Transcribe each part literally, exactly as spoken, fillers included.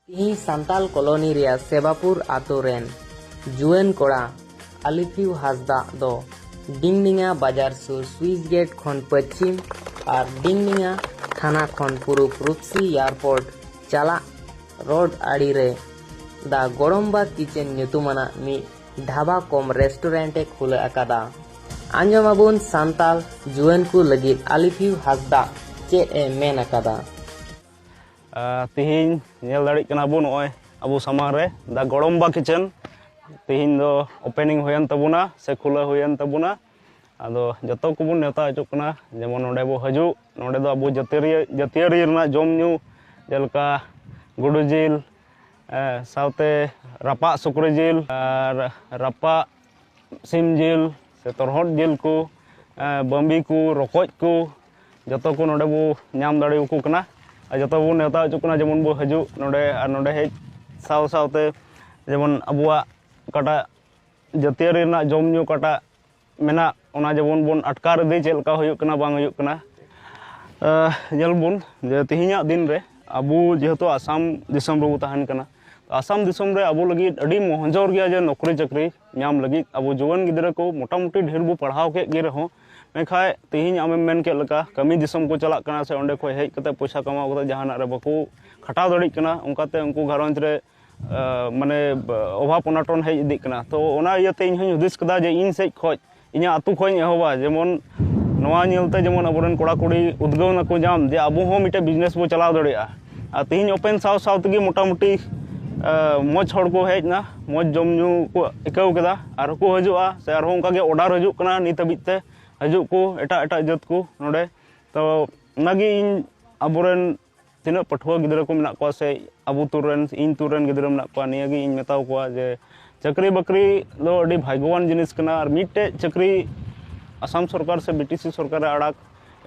ᱛᱤᱦᱤᱧ ᱥᱟᱱᱛᱟᱞ ᱠᱚᱞᱚᱱᱤ ᱨᱮᱭᱟᱜ ᱥᱮᱵᱟᱯᱩᱨ ᱟᱛᱳ ᱨᱮᱱ ᱡᱩᱣᱟᱹᱱ ᱠᱚᱲᱟ ᱟᱞᱤᱯᱷᱤᱭᱩ ᱦᱟᱸᱥᱫᱟᱜ ᱫᱚ ᱰᱤᱝᱰᱤᱝᱟ ᱵᱟᱡᱟᱨ ᱥᱩᱨ ᱥᱩᱭᱤᱥ ᱜᱮᱴ ᱠᱷᱚᱱ ᱯᱟᱹᱪᱷᱤᱢ ᱟᱨ ᱰᱤᱝᱰᱤᱝᱟ ᱛᱷᱟᱱᱟ ᱠᱷᱚᱱ ᱯᱩᱨᱩᱵ ᱨᱩᱯᱥᱤ ᱮᱭᱟᱨᱯᱳᱨᱴ ᱪᱟᱞᱟᱜ ᱨᱳᱰ ᱟᱲᱮ ᱨᱮ ᱫᱟ ᱜᱚᱲᱚᱢᱵᱟ ᱠᱤᱪᱮᱱ ᱧᱩᱛᱩᱢᱟᱱᱟᱜ ᱢᱤᱫ ᱰᱷᱟᱵᱟ ᱠᱚᱢ ᱨᱮᱥᱴᱩᱨᱮᱱᱴ ᱮ ᱠᱷᱩᱞᱟᱹ ᱟᱠᱟᱫᱟ᱾ ᱟᱸᱡᱚᱢ ᱟᱵᱚᱱ ᱥᱟᱱᱛᱟᱞ ᱡᱩᱣᱟᱹᱱ ᱠᱚ ᱞᱟᱹᱜᱤᱫ ᱟᱞᱤᱯᱷᱤᱭᱩ ᱦᱟᱸᱥᱫᱟᱜ ᱪᱮᱫ ᱮ ᱢᱮᱱ ᱟᱠᱟᱫᱟ᱾ ᱟᱨ ᱛᱤᱦᱤᱧ ᱧᱮᱞ ᱫᱟᱲᱮᱭᱟᱜ ᱠᱟᱱᱟ ᱵᱚᱱ ᱱᱚᱜᱼᱚᱭ ᱟᱵᱚ ᱥᱟᱢᱟᱝ ᱨᱮ ᱫᱟ ᱜᱚᱲᱚᱢᱵᱟ ᱠᱤᱪᱮᱱ ᱛᱤᱦᱤᱧ ᱫᱚ ᱳᱯᱮᱱᱤᱝ ᱦᱩᱭᱮᱱ ᱛᱟᱵᱚᱱᱟ ᱥᱮ ᱠᱷᱩᱞᱟᱹᱣ ᱦᱩᱭᱮᱱ ᱛᱟᱵᱚᱱᱟ᱾ ᱟᱫᱚ ᱡᱚᱛᱚ ᱠᱚᱵᱚᱱ ᱱᱮᱣᱛᱟ ᱦᱚᱪᱚᱜ ᱠᱟᱱᱟ, ᱡᱮᱢᱚᱱ ᱱᱚᱰᱮ ᱵᱚ ᱦᱤᱡᱩᱜ, ᱱᱚᱰᱮ ᱫᱚ ᱟᱵᱚ ᱡᱟᱹᱛᱤᱭᱟᱹᱨᱤ ᱡᱟᱹᱛᱤᱭᱟᱹᱨᱤ ᱨᱮᱱᱟᱜ ᱡᱚᱢ ᱧᱩ, ᱡᱮᱞᱮᱠᱟ ᱜᱩᱰᱩ ᱡᱤᱞ, ᱮ, ᱥᱟᱶᱛᱮ ᱨᱟᱯᱟᱜ ᱥᱩᱠᱨᱤ ᱡᱤᱞ ᱟᱨ ᱨᱟᱯᱟᱜ ᱥᱤᱢ ᱡᱤᱞ ᱥᱮ ᱛᱚᱨᱦᱚᱫ ᱡᱤᱞ ᱠᱚ, ᱮ, ᱵᱟᱹᱢᱵᱤ ᱠᱚ, ᱨᱚᱠᱚᱡ ᱠᱚ, ᱡᱚᱛᱚ ᱠᱚ ᱱᱚᱰᱮ ᱵᱚ ᱧᱟᱢ ᱫᱟᱲᱮᱭᱟᱠᱚ ᱠᱟᱱᱟ᱾ ᱟᱨ ᱡᱚᱛᱚ ᱵᱚ ᱱᱮᱣᱛᱟ ᱦᱚᱪᱚᱜ ᱠᱟᱱᱟ, ᱡᱮᱢᱚᱱ ᱵᱚ ᱦᱤᱡᱩᱜ ᱱᱚᱰᱮ, ᱟᱨ ᱱᱚᱰᱮ ᱦᱮᱡ ᱥᱟᱶ ᱥᱟᱶᱛᱮ ᱡᱮᱢᱚᱱ ᱟᱵᱚᱣᱟᱜ ᱚᱠᱟᱴᱟᱜ ᱡᱟᱹᱛᱤᱭᱟᱹᱨᱤ ᱨᱮᱱᱟᱜ ᱡᱚᱢ ᱧᱩ ᱚᱠᱟᱴᱟᱜ ᱢᱮᱱᱟᱜ, ᱚᱱᱟ ᱡᱮᱢᱚᱱ ᱵᱚᱱ ᱟᱴᱠᱟᱨ ᱤᱫᱤ, ᱪᱮᱫ ᱞᱮᱠᱟ ᱦᱩᱭᱩᱜ ᱠᱟᱱᱟ ᱵᱟᱝ ᱦᱩᱭᱩᱜ ᱠᱟᱱᱟ᱾ ᱟᱦ, ᱧᱮᱞ ᱵᱚᱱ ᱡᱮ ᱛᱮᱦᱮᱧᱟᱜ ᱫᱤᱱ ᱨᱮ ᱟᱵᱚ ᱡᱮᱦᱮᱛᱩ ᱟᱥᱟᱢ ᱫᱤᱥᱚᱢ ᱨᱮᱵᱚ ᱛᱟᱦᱮᱱ ᱠᱟᱱᱟ, ᱟᱥᱟᱢ ᱫᱤᱥᱚᱢ ᱨᱮ ᱟᱵᱚ ᱞᱟᱹᱜᱤᱫ ᱟᱹᱰᱤ ᱢᱚᱦᱡᱚᱨ ᱜᱮᱭᱟ ᱡᱮ ᱱᱚᱠᱨᱤ ᱪᱟᱹᱠᱨᱤ ᱧᱟᱢ ᱞᱟᱹᱜᱤᱫ᱾ ᱟᱵᱚ ᱡᱩᱣᱟᱹᱱ ᱜᱤᱫᱽᱨᱟᱹ ᱠᱚ ᱢᱚᱴᱟᱢᱩᱴᱤ ᱰᱷᱮᱨ ᱵᱚ ᱯᱟᱲᱦᱟᱣ ᱠᱮᱫ ᱜᱮ ᱨᱮᱦᱚᱸ, ᱢᱮᱱᱠᱷᱟᱱ ᱛᱮᱦᱮᱧ ᱟᱢᱮᱢ ᱢᱮᱱ ᱠᱮᱫ ᱞᱮᱠᱟ ᱠᱟᱹᱢᱤ ᱫᱤᱥᱚᱢ ᱠᱚ ᱪᱟᱞᱟᱜ ᱠᱟᱱᱟ ᱥᱮ ᱚᱸᱰᱮ ᱠᱷᱚᱱ ᱦᱮᱡ ᱠᱟᱛᱮ ᱯᱚᱭᱥᱟ ᱠᱟᱢᱟᱣ ᱠᱟᱛᱮ ᱡᱟᱦᱟᱱᱟᱜ ᱨᱮ ᱵᱟᱠᱚ ᱠᱷᱟᱴᱟᱣ ᱫᱟᱲᱮᱭᱟᱜ ᱠᱟᱱᱟ, ᱚᱱᱠᱟᱛᱮ ᱩᱱᱠᱩ ᱜᱷᱟᱨᱚᱸᱡᱽ ᱨᱮ ᱟᱦ, ᱢᱟᱱᱮ, ᱚᱵᱷᱟᱵᱽ ᱚᱱᱟᱴᱚᱱ ᱦᱮᱡ ᱤᱫᱤᱜ ᱠᱟᱱᱟ᱾ ᱛᱚ ᱚᱱᱟ ᱤᱭᱟᱹᱛᱮ ᱤᱧ ᱦᱚᱧ ᱦᱩᱫᱤᱥ ᱠᱮᱫᱟ ᱡᱮ ᱤᱧ ᱥᱮᱫ ᱠᱷᱚᱱ, ᱤᱧᱟᱹᱜ ᱟᱹᱛᱩ ᱠᱷᱚᱱ ᱤᱧ ᱮᱦᱚᱵᱟ, ᱡᱮᱢᱚᱱ ᱱᱚᱣᱟ ᱧᱮᱞᱛᱮ ᱡᱮᱢᱚᱱ ᱟᱵᱚᱨᱮᱱ ᱠᱚᱲᱟ ᱠᱩᱲᱤ ᱩᱫᱽᱜᱟᱹᱣ ᱱᱟᱠᱚ ᱧᱟᱢ ᱡᱮ ᱟᱵᱚ ᱦᱚᱸ ᱢᱤᱫᱴᱮᱱ ᱵᱤᱡᱽᱱᱮᱥ ᱵᱚ ᱪᱟᱞᱟᱣ ᱫᱟᱲᱮᱭᱟᱜᱼᱟ᱾ ᱟᱨ ᱛᱮᱦᱮᱧ ᱳᱯᱮᱱ ᱥᱟᱶ ᱥᱟᱶ ᱛᱮᱜᱮ ᱢᱚᱴᱟᱢᱩᱴᱤ, ᱟᱦ, ᱢᱚᱡᱽ ᱦᱚᱲ ᱠᱚ ᱦᱮᱡ ᱮᱱᱟ, ᱢᱚᱡᱽ ᱡᱚᱢ ᱧᱩ ᱠᱚ ᱟᱹᱭᱠᱟᱹᱣ ᱠᱮᱫᱟ, ᱟᱨ ᱦᱚᱸᱠᱚ ᱦᱤᱡᱩᱜᱼᱟ ᱥᱮ ᱟᱨᱦᱚᱸ ᱚᱱᱠᱟᱜᱮ ᱚᱰᱟᱨ ᱦᱤᱡᱩᱜ ᱠᱟᱱᱟ ᱱᱤᱛ ᱦᱟᱹᱵᱤᱡ ᱛᱮ, ᱦᱤᱡᱩᱜ ᱠᱚ ᱮᱴᱟᱜ ᱮᱴᱟᱜ ᱡᱟᱹᱛ ᱠᱚ ᱱᱚᱰᱮ᱾ ᱛᱚ ᱚᱱᱟᱜᱮ ᱤᱧ ᱟᱵᱚᱨᱮᱱ ᱛᱤᱱᱟᱹᱜ ᱯᱟᱹᱴᱷᱩᱣᱟᱹ ᱜᱤᱫᱽᱨᱟᱹ ᱠᱚ ᱢᱮᱱᱟᱜ ᱠᱚᱣᱟ ᱥᱮ ᱟᱵᱚ ᱛᱩᱨ ᱨᱮᱱ, ᱤᱧ ᱛᱩᱨ ᱨᱮᱱ ᱜᱤᱫᱽᱨᱟᱹ ᱢᱮᱱᱟᱜ ᱠᱚᱣᱟ, ᱱᱤᱭᱟᱹᱜᱮ ᱤᱧ ᱢᱮᱛᱟᱣ ᱠᱚᱣᱟ ᱡᱮ ᱪᱟᱹᱠᱨᱤ ᱵᱟᱹᱠᱨᱤ ᱫᱚ ᱟᱹᱰᱤ ᱵᱷᱟᱜᱽᱜᱚᱣᱟᱱ ᱡᱤᱱᱤᱥ ᱠᱟᱱᱟ᱾ ᱟᱨ ᱢᱤᱫᱴᱮᱡ ᱪᱟᱹᱠᱨᱤ ᱟᱥᱟᱢ ᱥᱚᱨᱠᱟᱨ ᱥᱮ ᱵᱤᱴᱤᱥᱤ ᱥᱚᱨᱠᱟᱨᱮ ᱟᱲᱟᱜ,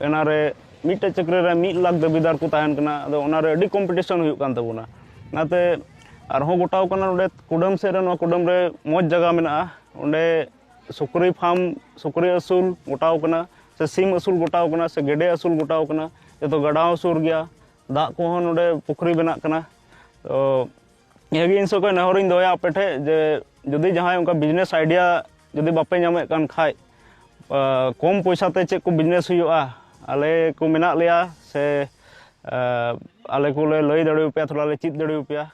ᱚᱱᱟᱨᱮ ᱢᱤᱫᱴᱮᱡ ᱪᱟᱹᱠᱨᱤ ᱨᱮ ᱢᱤᱫ ᱞᱟᱠᱷ ᱫᱟᱹᱵᱤᱫᱟᱨ ᱠᱚ ᱛᱟᱦᱮᱱ ᱠᱟᱱᱟ᱾ ᱟᱫᱚ ᱚᱱᱟᱨᱮ ᱟᱹᱰᱤ ᱠᱚᱢᱯᱤᱴᱤᱥᱚᱱ ᱦᱩᱭᱩᱜ ᱠᱟᱱ ᱛᱟᱵᱚᱱᱟ᱾ ᱚᱱᱟᱛᱮ ᱟᱨᱦᱚᱸ ᱜᱚᱴᱟᱣ ᱠᱟᱱᱟ ᱱᱚᱰᱮ ᱠᱩᱰᱟᱹᱢ ᱥᱮᱫ ᱨᱮ, ᱱᱚᱣᱟ ᱠᱩᱰᱟᱹᱢ ᱨᱮ ᱢᱚᱡᱽ ᱡᱟᱭᱜᱟ ᱢᱮᱱᱟᱜᱼᱟ, ᱚᱸᱰᱮ ᱥᱩᱠᱨᱤ ᱯᱷᱟᱨᱢ, ᱥᱩᱠᱨᱤ ᱟᱹᱥᱩᱞ ᱜᱚᱴᱟᱣ ᱠᱟᱱᱟ, ᱥᱮ ᱥᱤᱢ ᱟᱹᱥᱩᱞ ᱜᱚᱴᱟᱣ ᱠᱟᱱᱟ, ᱥᱮ ᱜᱮᱰᱮ ᱟᱹᱥᱩᱞ ᱜᱚᱴᱟᱣ ᱠᱟᱱᱟ᱾ ᱡᱚᱛᱚ ᱜᱟᱰᱟ ᱦᱚᱸ ᱥᱩᱨ ᱜᱮᱭᱟ, ᱫᱟᱜ ᱠᱚᱦᱚᱸ ᱱᱚᱰᱮ ᱯᱩᱠᱷᱨᱤ ᱵᱮᱱᱟᱜ ᱠᱟᱱᱟ᱾ ᱛᱚ ᱱᱤᱭᱟᱹᱜᱮ ᱤᱧ ᱥᱮᱫ ᱠᱷᱚᱱ ᱱᱮᱦᱚᱨᱤᱧ ᱫᱚᱦᱚᱭᱟ ᱟᱯᱮ ᱴᱷᱮᱱ, ᱡᱮ ᱡᱩᱫᱤ ᱡᱟᱦᱟᱸᱭ ᱚᱱᱠᱟ business idea ᱡᱩᱫᱤ ᱵᱟᱯᱮ ᱧᱟᱢᱮᱫ ᱠᱟᱱ ᱠᱷᱟᱡ, ᱟ, ᱠᱚᱢ ᱯᱚᱭᱥᱟ ᱛᱮ ᱪᱮᱫ ᱠᱚ business ᱦᱩᱭᱩᱜᱼᱟ, ᱟᱞᱮ ᱠᱚ ᱢᱮᱱᱟᱜ ᱞᱮᱭᱟ ᱥᱮ, ᱟ, ᱟᱞᱮ ᱠᱚᱞᱮ ᱞᱟᱹᱭ ᱫᱟᱲᱮᱭᱟᱯᱮᱭᱟ, ᱛᱷᱚᱲᱟ ᱞᱮ ᱪᱮᱫ ᱫᱟᱲᱮᱭᱟᱯᱮᱭᱟ᱾